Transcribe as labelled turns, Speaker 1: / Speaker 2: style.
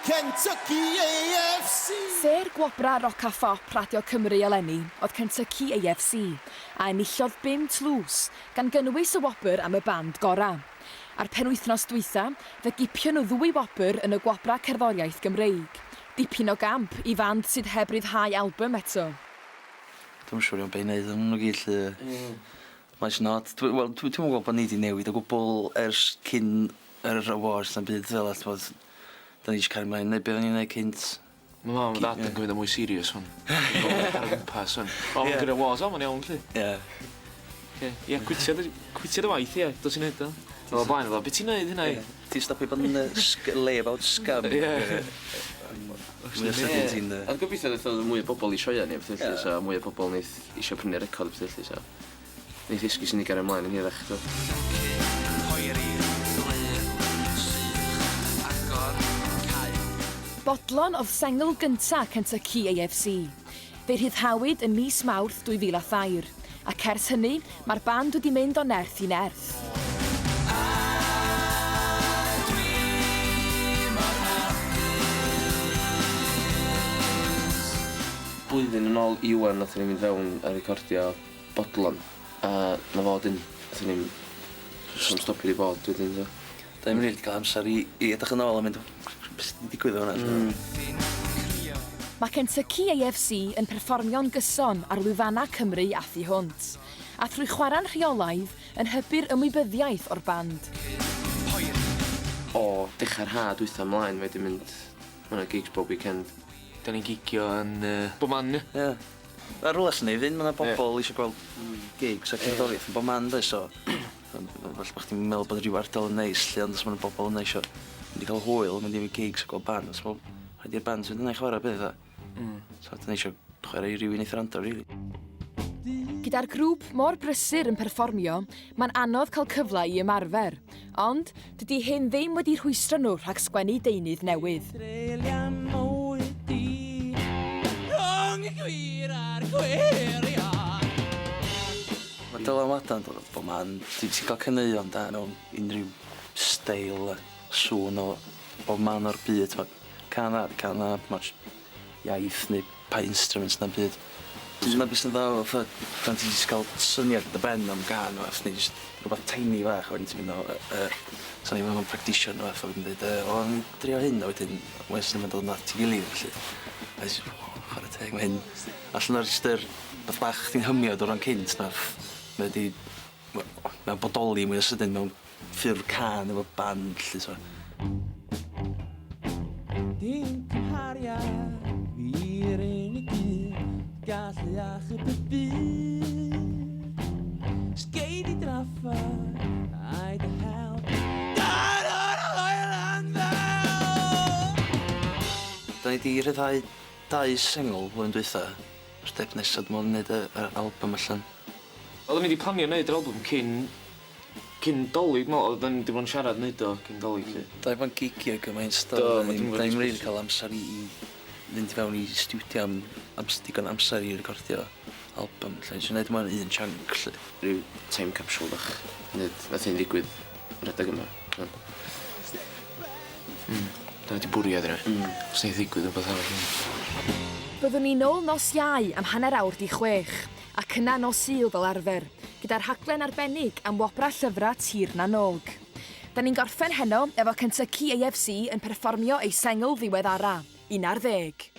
Speaker 1: Kentucky AFC.
Speaker 2: Sêr Gwobrau Roc a Phop Radio Cymru eleni oedd Kentucky AFC, a enillodd bum tlws, gan gynnwys y wobr am y band gorau. A'r penwythnos dwytha, fe gipion nhw ddwy wobr yn y Gwobrau Cerddoriaeth Gymreig. Dipyn o gamp i fand sydd heb ryddhau albym eto.
Speaker 3: Dwi'm yn siŵr iawn be' i neud efo nhw gyd 'lly. Ie. Mae'n od. Dwi wel dwi dwi'm yn gweld bod ni 'di newid o gwbwl ers cyn yr awards na'm byd fel 'a t'mod. 'Dan ni jyst cario mlaen neud be' o'n i'n neud cynt.
Speaker 4: Ma' mam a dad yn gymryd o mwy serious wan. Ar o gwmpas wan. O ma'n gyrru awards o ma'n iawn 'lly.
Speaker 3: Ie.
Speaker 4: Ie ie cwitio dy cwitio dy waith ie dos i neud o. O'dd o blaen o'dd o be' ti'n neud hynna i?
Speaker 3: Ti'n stopio bod yn yy sg- layabout scum.
Speaker 4: Ie.
Speaker 3: Mwya sydyn ti'n yy...
Speaker 5: Ond gobeithio neith o mwy o bobol i sioea ni a petha felly so mwy o pobol neith isio prynu record a petha felly so. Neith esgus i ni gario mlaen yn hirach t'wo'?
Speaker 1: Llucyn, poeri, blin, sych, agor, cau.
Speaker 2: Bodlon oedd sengl gynta' Kentucky AFC. Fe'i rhyddhawyd ym mis Mawrth 2003, ac ers hynny, mae'r band wedi mynd o nerth i nerth.
Speaker 1: A dwi mor hapus.
Speaker 5: Blwyddyn yn ôl i ŵan nathon ni mynd fewn a recordio Bodlon a 'na fo 'dyn nathon ni'm jyst 'im stopio 'di bod wedyn so.
Speaker 3: 'Dan ni'm rili 'di ca'l amser i i edrych yn ôl a mynd be' sy 'di digwydd yn fana
Speaker 2: Mm. Mae Kentucky AFC yn perfformio'n gyson ar lwyfannau Cymru a thu hwnt, a thrwy chwarae'n rheolaidd, yn hybu'r ymwybyddiaeth o'r band.
Speaker 5: O dechra'r ha dwytha mlaen mae 'di mynd ma' 'na gigs bob weekend.
Speaker 4: 'Dan ni'n gigio yn yy bob man ia?
Speaker 3: Ie. Ma' rwla sy'n neud fynd ma' 'na bobol isio gweld gigs a cerddoriaeth yn bob man does so falle bo' chdi'n meddwl bod ryw ardal yn neis 'lly ond os ma' 'na bobol yna isio mynd i ga'l hwyl mynd i gigs a gweld bands wel rhaid i'r bands fynd yna i chwara bydd a?
Speaker 4: Hmm.
Speaker 3: So 'dan ni isio chwara i rywun neith rando rili.
Speaker 2: Gyda'r grŵp mor brysur yn perfformio, mae'n anodd cael cyfle i ymarfer. Ond, dydy hyn ddim wedi rhwystro nhw rhag sgwennu deunydd newydd.
Speaker 3: Mae dylanwadau'n dod o bob man. Ti'n cael caneuon da mewn unrhyw steil a sŵn o bob man o'r byd. Mae cân dda 'di cân dda, dim ots iaith neu pa instruments na'm byd. Dyna be' sy'n dda fatha pan ti jyst ca'l syniad yn dy ben am gân rwbath neu jyst rwbath tiny fach a wedyn ti'n mynd o yy yy so o'n i'n meddwl practisio ne' wbath a wedyn deud yy o o'n i'n drio hyn a wedyn wedyn ma'n dod at 'i gilydd felly. A jyst o chware teg ma' hyn allan o'r jyst yr wbath bach chdi'n hymio diwrnod cynt nath mae 'di we- mae'n bodoli mwy o sydyn mewn ffurf cân efo band 'lly so.
Speaker 1: Dim cymhariad fi'r unig un gallu achub y byd. Sgei di drafferth, ai dy help dan yr hoelan ddel.
Speaker 3: Da ni 'di rhyddhau dau sengl flwyddyn dwytha. Step nesa dwi me'wl neud y yr album allan.
Speaker 4: Oedden ni 'di planio neud yr albwm cyn cyn 'Dolig dwi me'wl oedden ni 'di bod yn siarad neud o cyn 'Dolig 'lly.
Speaker 3: Da ni 'di bod yn gigio gymaint do
Speaker 4: Do
Speaker 3: da
Speaker 4: ma'
Speaker 3: ni'm
Speaker 4: dim
Speaker 3: da ni'm rili ca'l amser i i fynd i fewn i stiwdio am ams- digon o amser i recordio album 'lly. Isio neud o mewn un chunk 'lly.
Speaker 5: Ryw time capsule bach neud nath hyn ddigwydd yr adeg yma t'mo'? Hmm.
Speaker 4: Dyna 'di bwriad eniwe. Hmm. Os neith ddigwydd wbath arall hmm.
Speaker 2: Byddwn ni nôl nos Iau am hanner awr 'di chwech, ac yna nos Sul fel arfer, gyda rhaglen arbennig am wobrau llyfrau Tir na n-Og. Da ni'n gorffen heno efo Kentucky AFC yn perfformio eu sengl ddiweddara, Unarddeg.